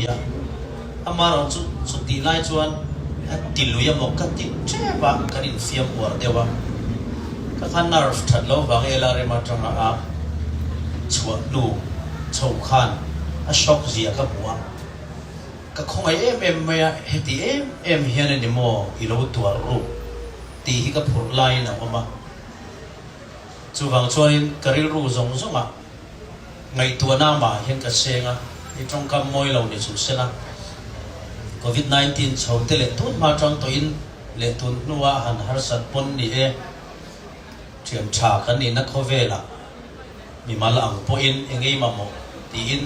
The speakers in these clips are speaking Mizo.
a, amaherawhchu chutih lai chuan a ti lui emaw ka ti tep a, kan infiam uar deuh a, ka kha nerve that lo vang LRM atanga a chhuah hnu chho khan a shock zia ka hmu a, ka khawngaih em em mai a, heti em em hian a ni maw i lo tuar ruk tih hi ka phurh laiin a awm a. Chuvang chuanin ka rilru zawng zawngah ngaihtuahna amah hian ka seng a, i tawngkam mawi lo ni chu sela, Covid 19 chho te leh tun hma tang tawhin leh tun hnua han harsat pawn ni e, thian tha kan nihna khawvelah mimal ang pawhin engei mamawh tiin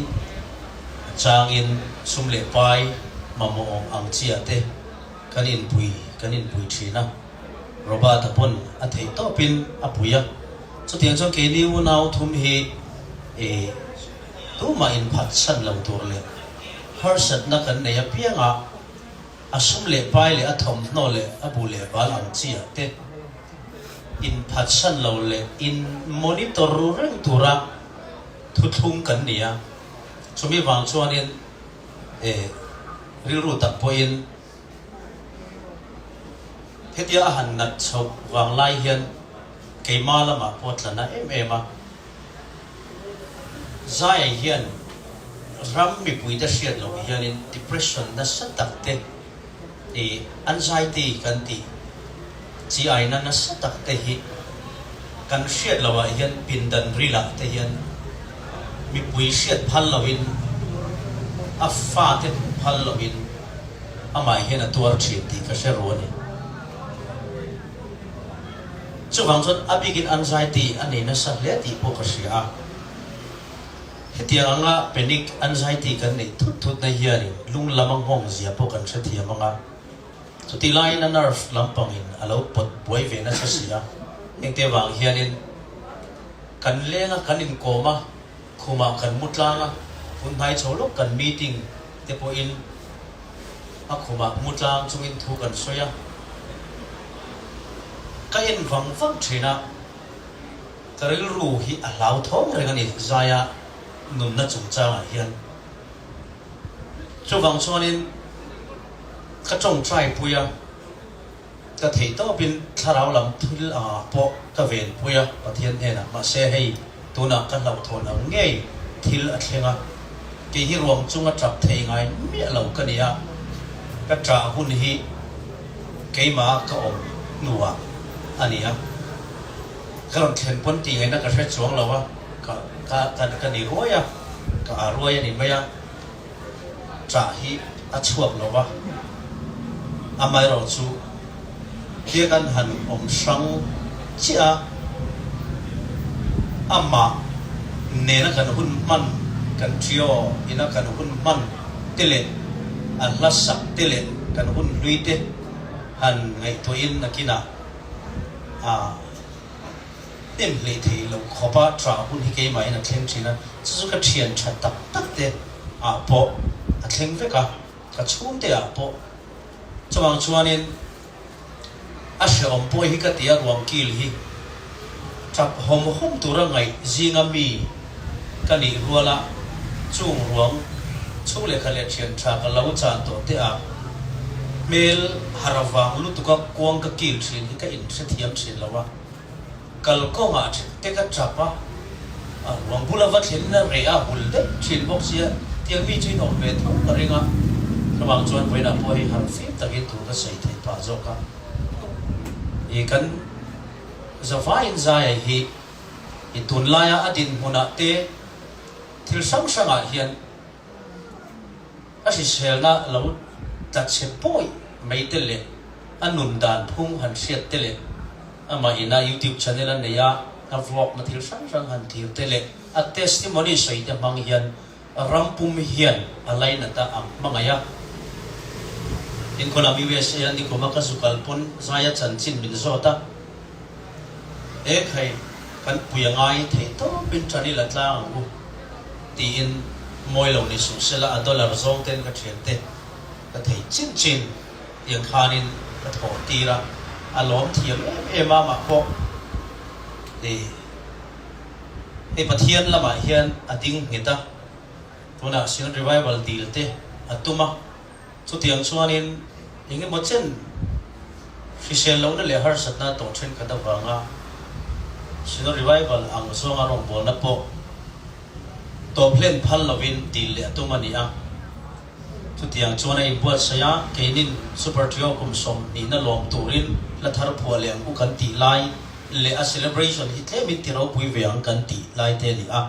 a changin sum leh pai mamawh awm ang chiah te kan inpui kan inpui thin a. Robert-a pawn a theih tawpin a pui a, chutiang chuan keini unau thum hi ih tumah inphatsan lo tur leh harsatna kan nei apianga a sum leh pai leh a thawmhnaw leh a bu leh bal ang chi ah te inphatsan lo leh in monitor ru reng tura thuthlung kan ni a, chumi vang chuanin ih rilru tak pawhin Hetia a han nat chhoh vang lai hian keima lamah pawh tla na em em a. Zaia hian ram mipuite hriat loh hianin depression nasa tak te ih anxiety kan tih chi aina nasa tak te hi kan hriat loh ah hian pindan rilah te hian mipui hriat phal loin a fate hmuh phal loin amah hian a tuar thin tih ka hre ru a ni. Chuvang chuan a bikin anxiety a nei nasa hle tih pawh ka hria a. Hetiang anga panic anxiety kan neih thut thutna hianin lung lam a nghawng zia pawh kan hrethiam ang a. Chutih laiin a nerve lampangin a lo pawt buai ve nasa si a. Hengte vang hianin kan leng a, kan inkawm a, khumah kan mu tlang a, hun hnai chho lawk kan meeting te pawhin a khumah mu tlang chungin thu kan sawi a, ka en vang vang thin a, ka rilru hi a hlauthawng reng a ni Zaia nunna chungchangah hian. Chuvang chuanin ka tawngtai pui a. Ka theih tawpin thlarau lam thil angah pawh ka venpui a Pathian hnenah. Mahse hei tunah ka hlauhthawn ang ngei thil a thleng a, kei hi ruang chunga tap thei ngai miah lo ka ni a, ka ṭah hun hi keimah ka awm hnuah a ni a, ka rawn thlen pawn tih ngaihna ka hre chuang lo a, ka ka ka ni ruai a, ka aa ruai a ni mai a. Ṭah hi a chhuak lo va, amaherawhchu tia kan han awm hrang chiah a, amah nena kan hun hman, kan trio ina kan hun hman te leh a hla sak te leh kan hun hlui te han ngaihtuahin nakinah a hnem hlei thei lo khawpa ṭah hun hi keimahin a thleng ṭhin a, chu chu ka ṭhian ṭha tak tak te ah pawh a thleng vek a, ka chhungte ah pawh. Chuvang chuanin a hrehawm pawh hi ka ti a, ruang kil hi ṭap hawm hawm tura ngaih zinga mi ka nih ruala chung ruang chhung lehkha leh ṭhian ṭha ka lo chan tawh te ah hmel har vang lutuka kuang ka kil ṭhin hi ka inhrethiam ṭhin lo a. Kalkawngah te ka tap a, a ruang bula va thlen na reh a hul deuh thin bawk sia, tiang mi chu in awm ve tho ka ring a, chuvang chuan vawiinah pawh hei harh fim takin thu ka sawi theih phah zawk a, i kan zavaiin Zaia hi i tunlaia a dinhmunah te thil hrang hrangah hian A hriselna lo tla chhe pawi mai te leh a nun dan phung han hriat te leh amah ina YouTube channel a nei a, a vlog na thil hrang hrang han thlir te leh a testimony sawi te hmang hian ram pum hian a lainat a ang hmangaih a. Inkhawlam USA a nikum a ka zu kal pawn Zaia chanchin min zawt a, E khai, kan pui a ngai theih tawpin tan i la tlang ang u. Tiin mawi lo ni suh sela a dollar zawng ten ka thian te ka thei chin chin tiang khanin ka thawh tir a, a lawm thiam em em a mah pawh ih hei Pathian lamah hian a ding nghet a, tunah Sion Revival dil te. A tum a. Chutiang chuanin eng emaw chen hrisel lohna leh harsatna tawh thenkhat avanga Synod Revival ang zawnga rawngbawlna pawh tawp hlen phal lovin dil leh a tum a ni a. Chutiang chuan a inbuatsaih a, keinin Super Trio kum sawmhnihna lawm turin hla thar phuah leh ang u kan tih lai leh a celebration hi tlemin ti ropui ve ang kan tih lai te a ni a.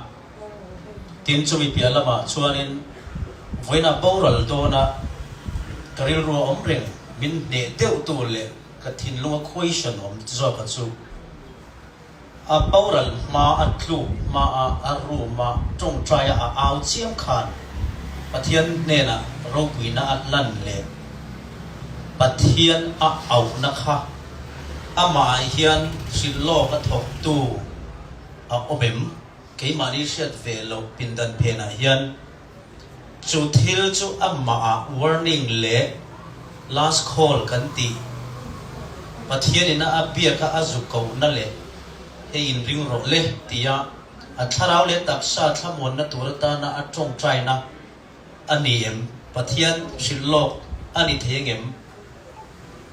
Tin, chumi piah lamah chuanin vawiinah boral dawna ka rilru a awm reng, min hneh deuhtu leh ka thinlunga question awm zawka chu a boral hma a tluk hmaa a room-a tawngtaia a au chiam khan Pathian hnenah ropuina a lan leh Pathian a auhna kha amah hian hrilh lawk a thawktu a awm em? Keimahni hriat ve loh pindan phenah hian chu thil chu amahah warning leh last call kan tih Pathian ina a biaka a zu kohna leh hei inring rawh le tia a thlarau leh taksa thlamuanna tur atana a tawngtaina a ni em? Pathian hrilh lawk a ni thei angem?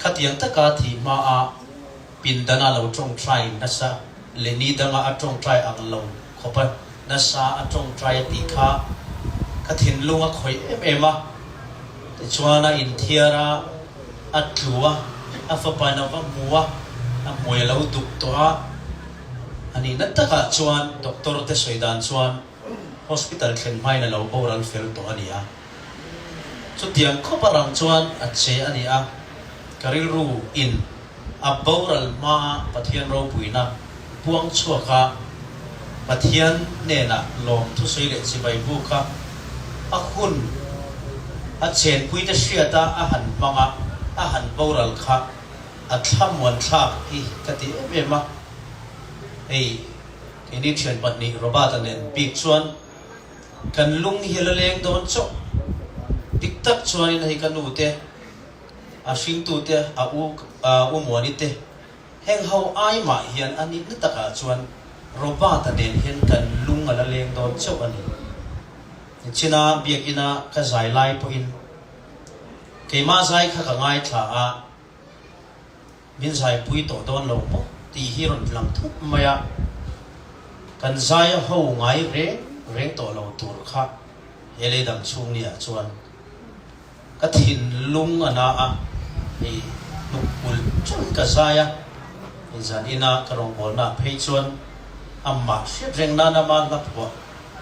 Khatiang taka thih hmaa pindana lo tawngtai nasa leh ni danga a tawngtai ang lo khawpa nasa a tawngtai a tih kha ka thinlung a khawih em em a. Tichuan a inthiar a, a tlu a, a fapain a va hmu a, a hmui a lo duk tawh a. A nihna takah chuan doctor te sawi dan chuan Hospital thlen hmain a lo boral fel tawh a ni a. Chutiang khawp a rang chuan a che a ni a, ka rilru in a boral hmaa Pathian ropuina puang chhuak a, Pathian hnenah lawm thusawi leh chibai bu kha a hun a chenpuite hriata a han hmang a, a han boral kha a thlamuan thlak hi ka ti em em a. Hei. Keini thian pahnih Robert-a nen bik chuan kan lung hi a la leng dawn chauh. Dik tak chuanin hei ka nu te, a hringtu te, a u u Muani te, heng ho ai mah hian a nihna takah chuan Robert-a nen hian kan lung a la leng dawn chauh a ni. Nichina biakina ka zai lai pawhin keimah zai kha ka ngaithla a. Min zaipui tawh dawn lo maw tih hi rawn lang thup mai a, kan zai a ho ngai reng reng tawh lo tur kha he lei dang chhung ni ah chuan ka thinlung a na a, hei hnuk ulh chun ka zai a, hei zan ina ka rawngbawlna ah phei chuan amah hriat reng nan ama hla phuah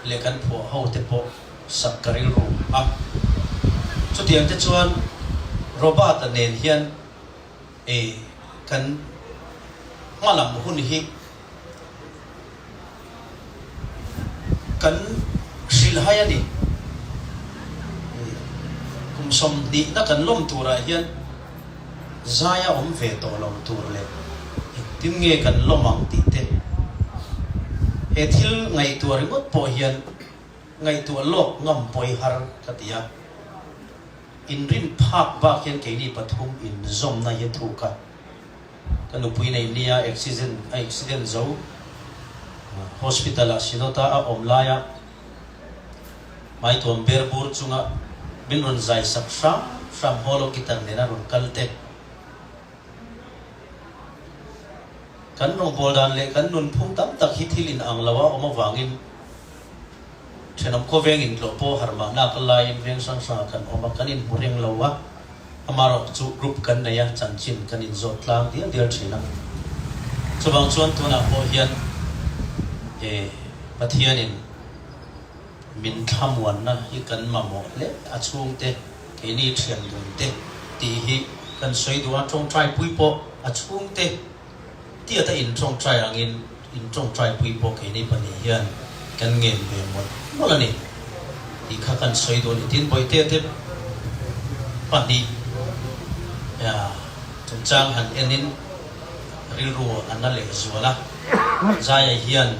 leh kan phuah ho te pawh sak ka rilru a, chutiang te chuan Robert-a nen hian E, kan hmalam hun hi kan hrilhhai a ni. E, kum sawmhnihna kan lawm turah hian zai a awm ve tawh lo tur leh engtin nge kan lawm ang tih te he thil ngaihtuah ringawt pawh hian ngaihtuah lawk ngam pawi har ka ti a. Inrin phak bak hian keini pathum inzawmna hi a thuk a, ka nupui nei nia accident a accident zo hospital ah Synod-a a awm laia hmaituam ber bur chunga min rawn zai sak hram hram hollow guitar nena rawn kal te. Kan rawngbâwl dan leh kan nunphung tam tak hi thil inang lo a awm avangin Thenawm khawveng intlawh pawh har mahna ka laiin veng hrang hrangah kan awm a, kan inhmu reng lo a, amaherawh chu group kan nei a, chanchin kan inzawt tlang dial dial thin a. Chuvang chuan tunah pawh hian e Pathianin min thlamuanna hi kan mamawh hle a chhungte, keini thian dun te tih hi kan sawi duh a, tawngtai pui pawh a chhungte Tiata in tawngtai angin in tawngtai pui pawh keini pahnih hian kan ngen ve mawlh mawlh a ni tih kha kan sawi duh a ni. Tin, Bawihte te pahnih chungchang han enin rilru a na leh zual a, Zaia hian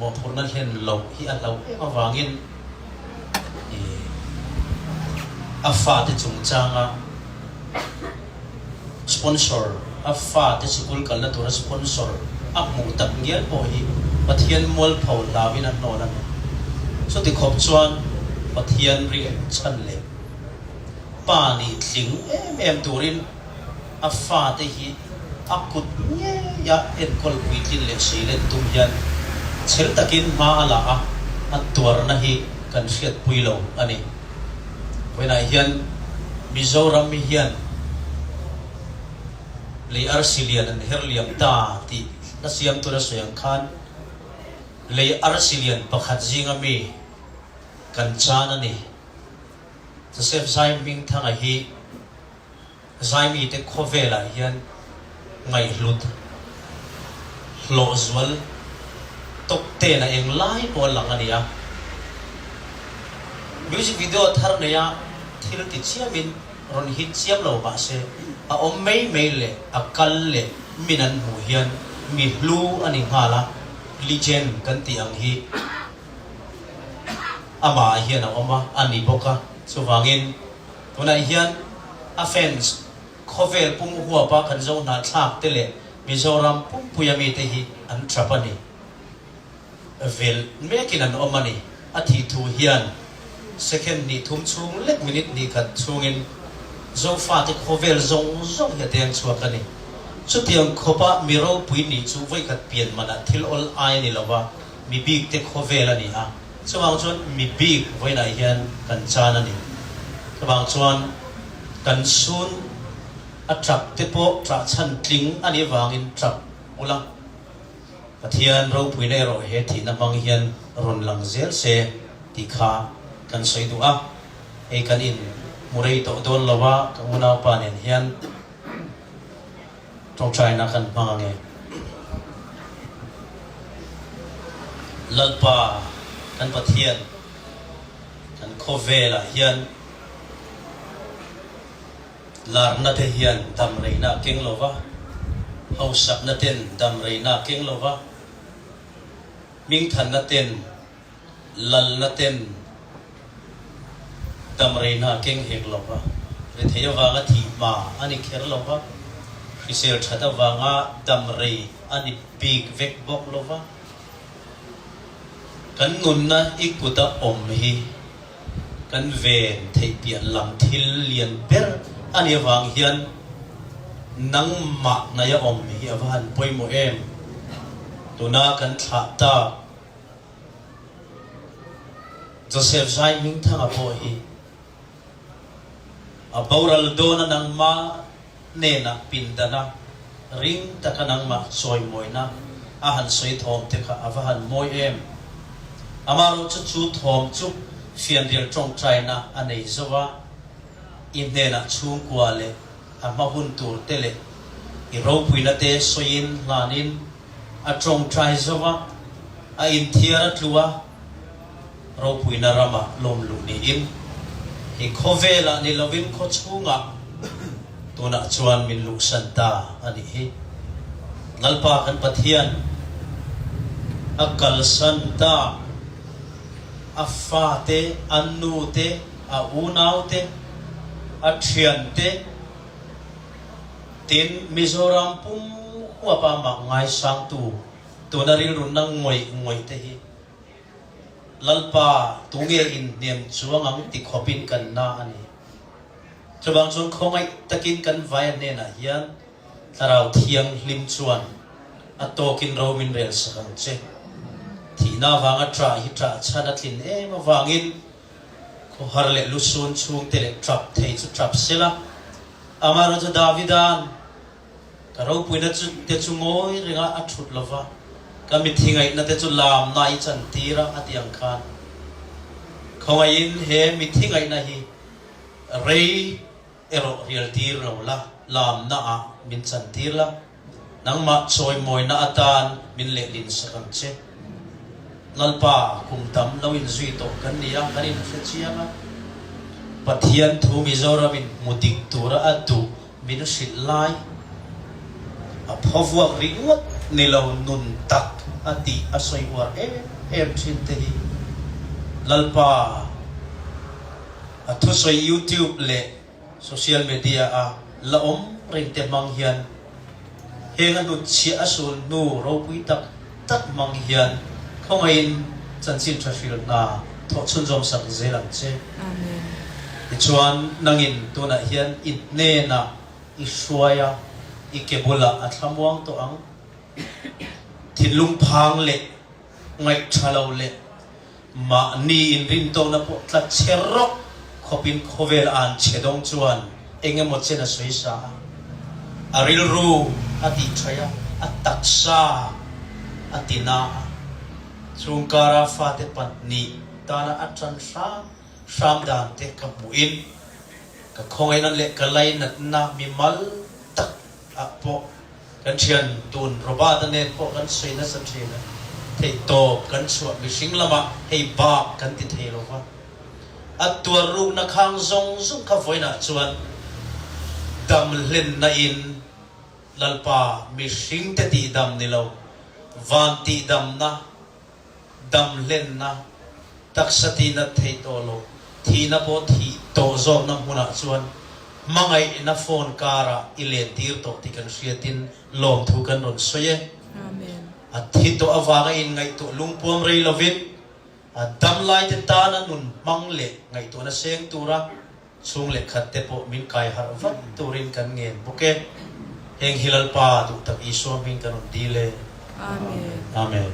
Mawhphurhna hlen loh hi a hlauh em avangin a fate chungchanga sponsor, a fate sikul kalna tura sponsor a hmuh tak ngial pawh hi Pathian mualpho hlauin a hnawl a ni. Chuti khawp chuan Pathian ring chhan leh. Pa nih tling em em turin a fate hi a kut ngeia enkawl puitlin leh seilen tum hian chhel takin hma a la a, a tuarna hi kan hriatpui lo a ni. Vawiinah hian Mizoram hian lei arsi lian an her liam ta tih hla siam tura sawi ang khan lei arsi lian pakhat zinga mi kan chan a ni. Joseph Zaihmingthanga hi Zaimite khawvelah hian ngaihhlut hlawh zual top ten a eng lai pawh a lang a ni a. Music video thar neia thil ti chiamin rawn hit chiam lo mah se a awm mai mai leh a kal leh min an hmuh hian mi hlu a ni nghal a, legend kan tih ang hi amah ah hian a awm a, a ni bawk a. Chuvangin tunah hian a fans khawvel pum huapa kan zo hnahthlak te leh Mizoram pumpuia mite hi an trap a ni. Vel mekin an awm a ni. A thih thu hian second hnih thum chhung lek minute hnih khat chhungin Zofate khawvel zawng zawng hi a deng chhuak a ni. Chutiang khawpa mi ropui nih chu vawikhat pian manah thil awl ai a ni lo va, mi bik te khawvel a ni a, chuvang chuan mi bik vawiinah hian kan chan a ni. Chuvang chuan kan sun a tap te pawh ṭah chhan tling a nih avangin tap ula, Pathian ropuina erawh he thihna hmang hian rawn lang zel se tih kha kan sawi duh a, hei kan in hmu rei tawh dawn lo a, ka unaupa nen hian. Tawngtaina kan hmang ange. Lalpa kan Pathian kan khawvelah hian larna te hian damreina a keng lo va, hausakna ten damreina a keng lo va, hmingthanna ten Lalna ten damreina a keng hek lo va, rethei avanga thih hma a ni kher lo va, hrisel that avanga damrei a ni bik vek bawk lo va. Kan nunna i kuta awm hi kan ven theih piah lam thil lian ber a nih avang hian nangmah hnaia awm hi a va han pawimawh em? Tuna kan thlah tak Joseph Zaihmingthanga pawh hi a boral dawna nangmah hnenah pindana ring taka nangmah chawimawina a han sawi thawm te kha a va han mawi em. Amaherawhchu chu thawm chu fianrial tawngtaina a nei zo a, i hnenah chhungkua leh a hma hun tur te leh i ropuina te sawiin hlanin A tawngtai zo a, a inthiar a tlu a, ropuina ramah lawm luh niin, hi khawvelah ni lovin khaw chhungah tunah chuan min luhsan ta a nih hi. Lalpa kan Pathian a kalsan ta, a fate, a nute, a unaute, a thiante, Tin, Mizoram pum huapa mah ngaisangtu tuna rilrunna ngawih ngawih te hi Lalpa tunge inhnem chuang ang ti khawpin kan na a ni. Chuvang chuan khawngaih takin kan vaia hnenah hian Thlarau Thianghlim chuan a tawkin ro min rel sak ang che. Thihna avanga ṭah hi ṭah chhan a tlin em avangin khawhar leh lusun chhungte leh ṭap thei chu ṭap sela, Amaherawhchu Davida'n ka ropuina chu te chu ngawi renga a thut lo va, ka mithi ngaihna te chu lamna i chantir a, a ti ang khan. Khawngaihin he mithi ngaihna hi rei erawh rialtir lo la, lamna ah min chantir la. Nangmah chawimawina atan min lehlin sak ang che. Lalpa, kum tam lo inzui tawh kan ni a, kan inhre chiang a. Pathian thu Mizoramin hmu dik tura a duh min hrilh lai, a phaw vuak ringawt ni lo nun tak a tih a sawi uar em em thin te hi Lalpa a thusawi YouTube leh Social media a la awm reng te hmang hian heng a hnutchhiah a sul hnu ropui tak tak hmang hian khawngaihin chanchin tha hril hna thawh chhunzawm sak zel ang che. Amen. Tichuan, nangin tunah hian i hnenah i hruai a, i ke bulah a thlamuang tawh ang. Thinlung phang leh ngaihtha lo leh mahni inrintawkna pawh tla chhe rawk khawpin khawvel an chhe dawng chuan eng emaw chen a sawi sa a, a rilru a tihṭhaih a, a taksa a ti na a. Chung kara fate pahnih tana a ṭan hram hram dan te ka hmuhin ka khawngaihna leh ka lainatna mimal tak ah pawh kan thian tun Robert-a nen pawh kan sawi nasa thin a, theihtawp kan chhuah mihring lamah hei bak kan ti thei lo va. A tuar rukna khang zawng zawng kha vawiinah chuan dam hlenna in Lalpa mihringte tihdam ni lo, van tihdamna, dam hlenna, taksa tihnat theih tawh lo, thihna pawh thih tawh zawkna hmunah chuan hmangaihna phone karah i lentir tawh tih kan hriatin lawmthu kan rawn sawi e. A thi tawh avanga inngaihtuah lungpuam rei lovin a damlaite tana nun hmang leh ngaihtuahna seng tura Chhung leh khat te pawh min kai harh vat turin kan ngen bawk e. Heng hi Lalpa duh tak Isua hming kan rawn dil e. Amen. Amen.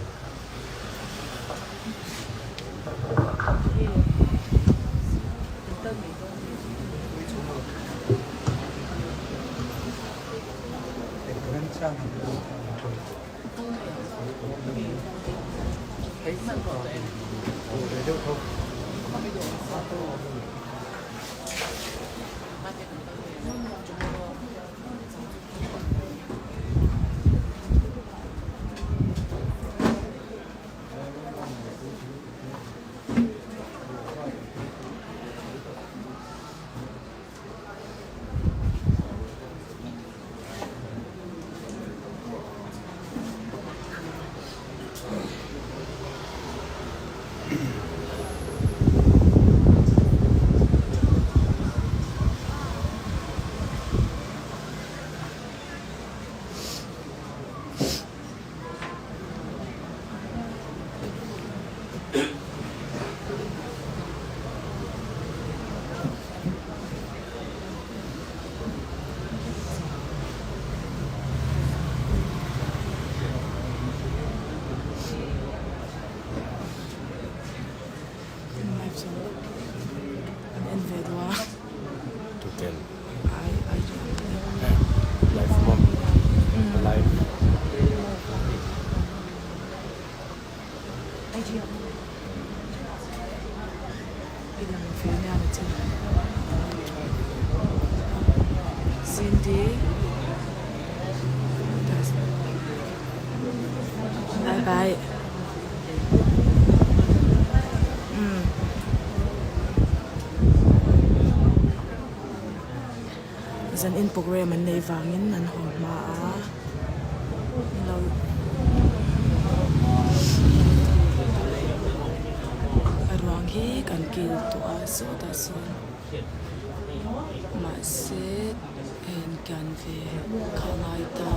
An en ve duh a. Tutel. Ai ai Live maw? Live. I lang ve nia ni chin. Cindy. Bye bye. Umm. Zan in program an nei vangin an haw hma a lo a ruang hi kan kil tawh a sawtah sawn mahse hei an kian ve kha ngai ta.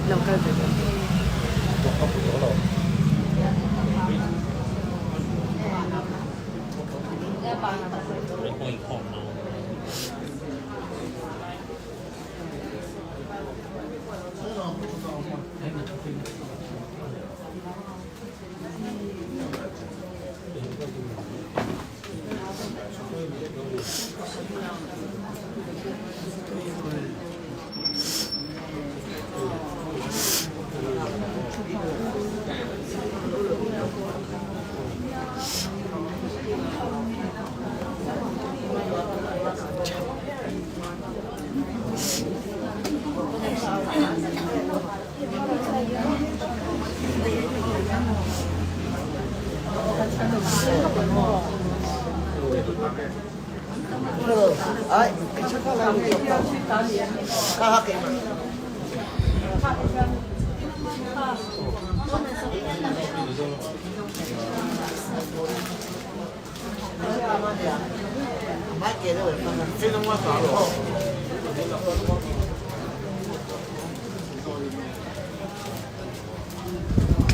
Lo kal ve dawn.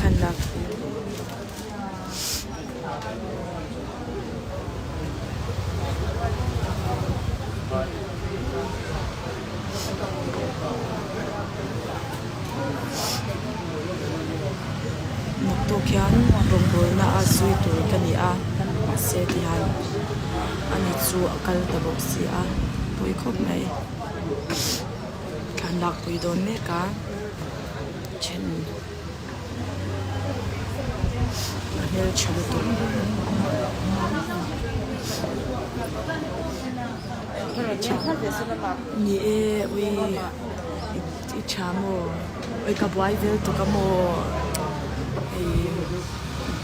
Thlalak. Naktuk hian rawngbawlna a zui tur ka ni a mahse tihian ani chu a kal ta bawk si a pawi khawp mai thlan lakpui dawn mek a then a hmeltha lutuk. Ni e ui i tha maw ui ka buai vel tuk a maw hei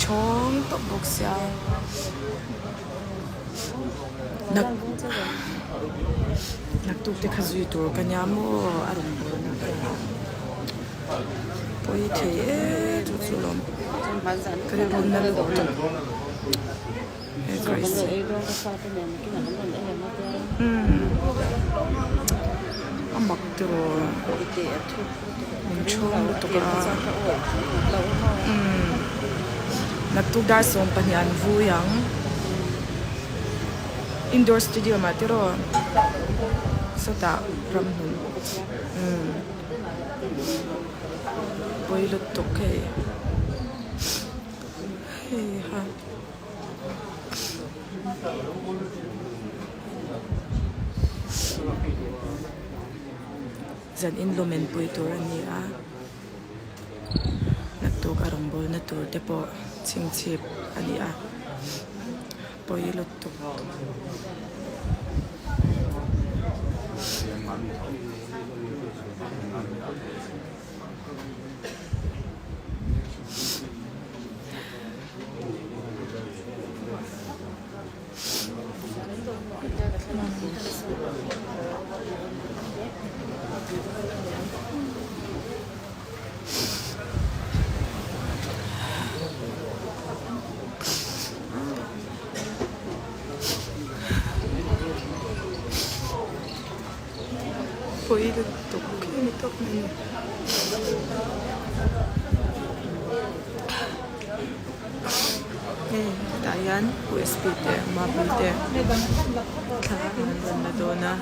chhawng tawp bawk sia nak naktuk te kha zui tur ka nia maw a rawn bawl na ka pawi thei e chu chu lawm ka rilru na lutuk. A mak tiraw min chhung lutuk a naktuk dar 12 an vui ang indoor stadium ah tiraw sawtah ramhlun pawi lutuk hei heiha. Zan in lumen pui tur a ni a, naktuk a rawngbawlna tur te pawh chhingchhip a ni a, pawi lutuk. Pawi lutuk khi ni tawp mai a ni. Hei hetah hian usb te marble te thla an rawn la dawn a.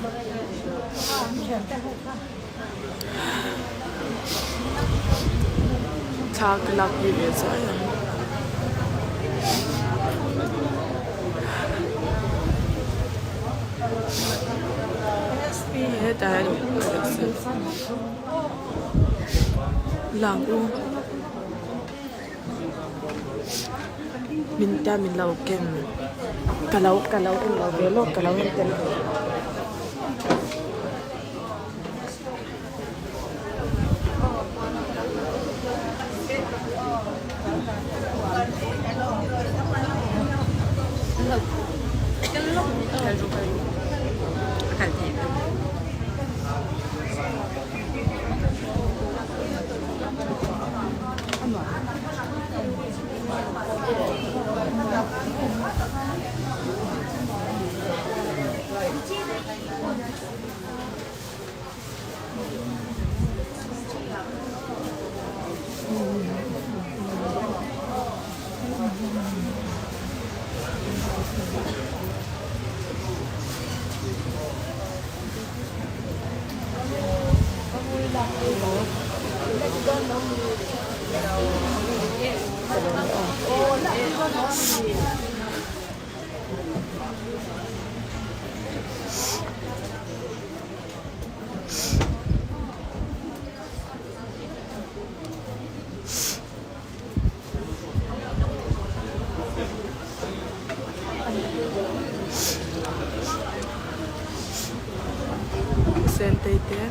Thla ka lak pui ve zuai ang. Hetah hian lang u min ta min lo ken ka lo ka lo en lo ve lawk ka lo en tel ve. Sentei te.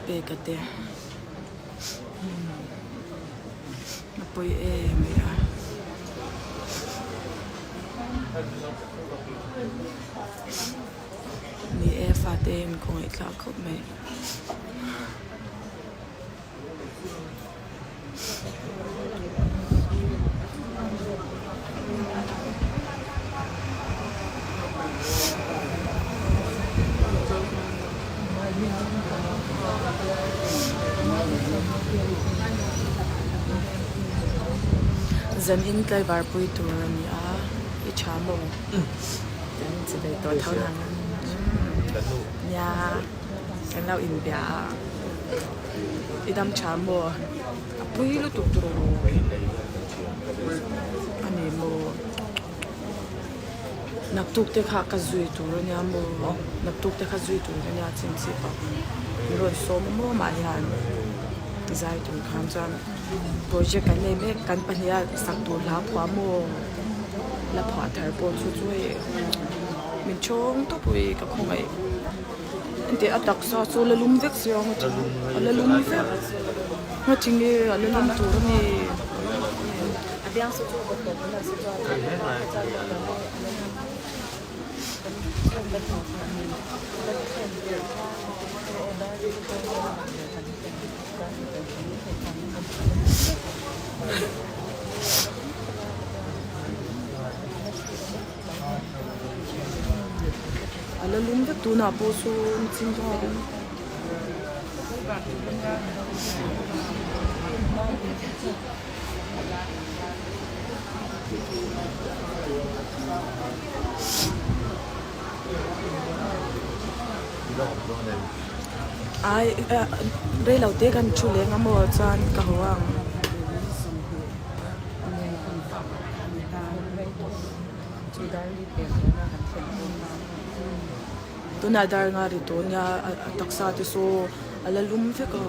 Peka te a pawi em mai a. Ni e fate in khawngaih thlak khawp mai. Zan in tlaivar pui tur a ni a, i tha maw? Kan che ve tawh tho nang nia kan lo inbia a. I dam tha maw? A pui lutuk tur a ni maw? Naktuk te kha ka zui tur a nia maw? Naktuk te kha zui tur a nia chin chip a min rawn sawm a maw mah hian zai tur khan chuan project kan nei mek kan pahniha sak tur hla phuah maw? La phuah thar pawh chu chu hei min chhawng tawp ui ka khawngaih. Engteh a taksa chu la lum vek sia a a la lum vek nga tinge a la lum tur a ni. A la lum vek tunah pawh sawn chin chuan ai reilo te kan thu leng a maw chuan ka haw ang. Tunah dar nga ri tawh nia a taksa te saw a la lum vek a.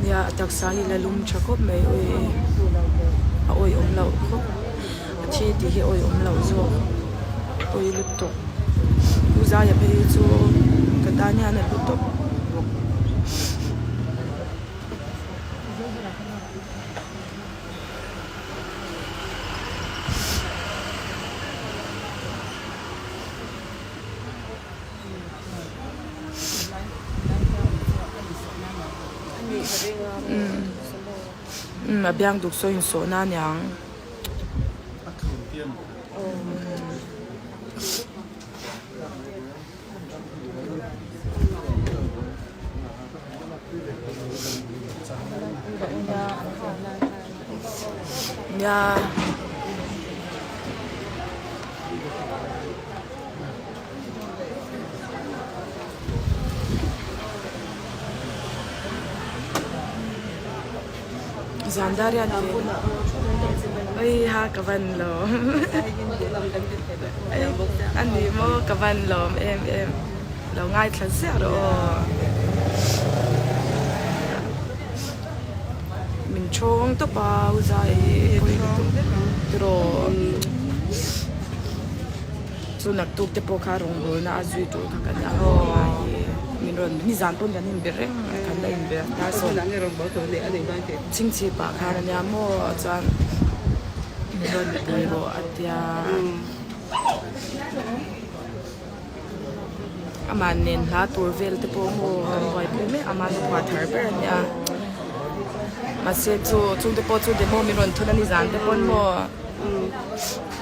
Nia a taksa hi la lum tha khawp mai ui a awihawm loh khawp a thi tih hi a awihawm loh zawk pawi lutuk u zaia phei hi chu ka tan hian a hlu tawp bawk. A biang duk saw insawh na aniang. Nia. Zan dar hian ui ha ka van lawm a ni maw ka van lawm em em lo ngaithla ziah rawh aw min thawng tawp a u zai hi tiraw. Chu naktuk te pawh kha rawngbawlna a zui tur kha kan ang a hi min rawn nizan pawn kan inbe reng a kan la inbe a dar sawm chhingchhip ah khan ania maw chuan min rawn pui rawh a tia amah nen hla tur vel te pawh maw kan buaipui mek amah hi phuah thar ber ania mahse chu chungte pawh chu demo min rawn thun a nizan te pawn maw.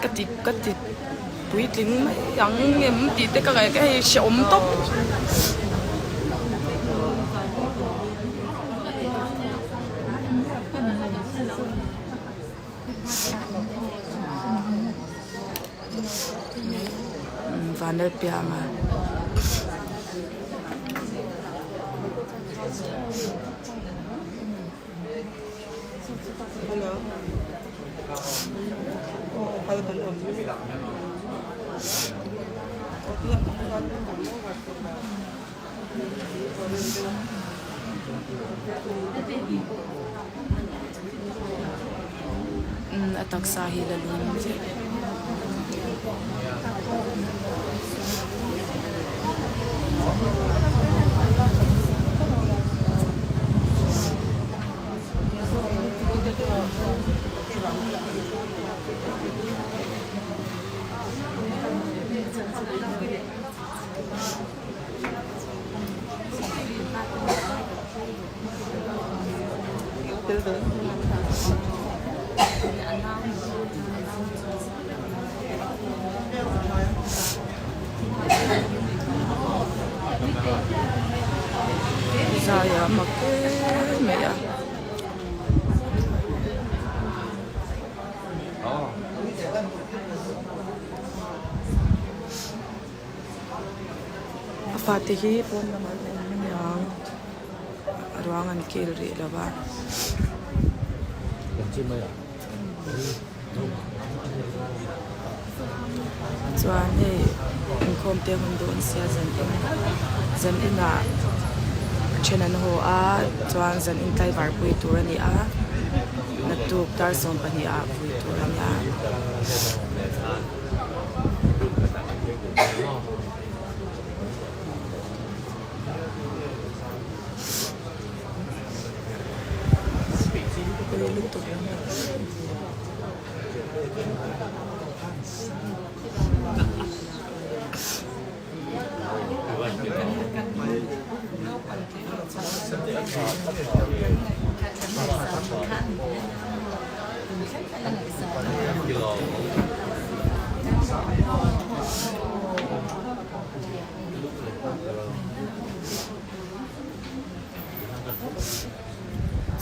Ka ti ka ti puitling mai ang em tih te ka ngaih ka hei hrehawm tawp. Vanlalpianga. A taksa hi la lum chiah. Zai a mak em mai a. A fate hi pawn lamah an awm aniang a ruang an kil rih lo va. Chuan hei inkhawm te hun dawn sia zan in zan inah then an haw a chuan zan in tlaivar pui tur a ni a naktuk dar 12 ah vui tur a ni a.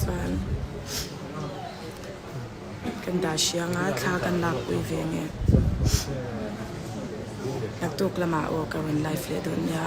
Chuan kan dah hriang a thla kan lakpui ve nge naktuk lamah aw ka rawn live leh dawn nia.